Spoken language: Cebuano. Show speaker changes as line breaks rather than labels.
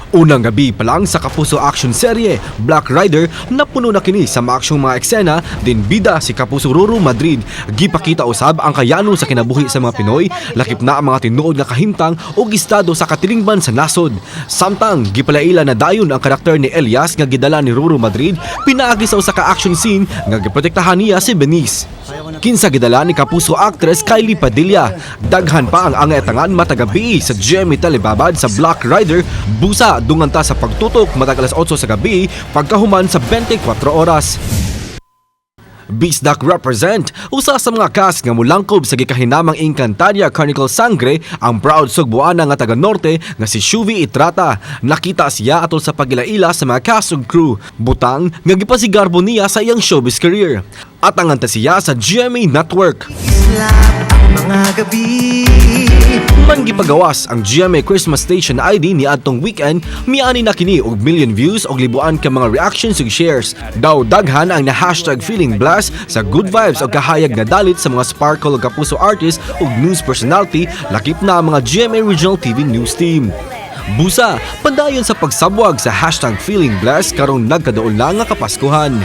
Unang gabi pa lang sa Kapuso action serye Black Rider, napuno na kini sa maaksyong mga eksena din bida si Kapuso Ruru Madrid. Gipakita usab ang kayano sa kinabuhi sa mga Pinoy, lakip na ang mga tinuod nga kahimtang ug estado sa katilingban sa nasod. Samtang gipalaila na dayon ang karakter ni Elias nga gidala ni Ruru Madrid pinaagi sa usa ka action scene nga giprotektahan niya si Benice, kinsa gidala ni Kapuso actress Kylie Padilla. Daghan pa ang angay-atangan matag gabii sa GMA Telebabad sa Black Rider. Busa, dungan ta sa pagtutok matag alas 8 sa gabi pagkahuman sa 24 Oras. Bisdak represent! Usa sa mga cast nga mulangkob sa gikahinamang Encantadia Chronicle Sang'gre ang proud Sugbuana nga taga Norte nga si Shuvee Etrata. Nakita siya atol sa pagila-ila sa mga cast ug crew. Butang nga gipasigarbo niya sa iyang showbiz career. Atangan ta siya sa GMA Network.
Islap ang mga gabi.
Man gipagawas ang GMA Christmas Station ID ni adtong weekend, miani na kini og million views og libuan ka mga reactions ug shares. Daw daghan ang na #FeelingBlessed sa good vibes og kahayag nga dalit sa mga Sparkle ug Kapuso artist ug news personality, lakip na ang mga GMA Regional TV News team. Busa, padayon sa pagsabwag sa #FeelingBlessed karong nagkaduol na nga Kapaskuhan.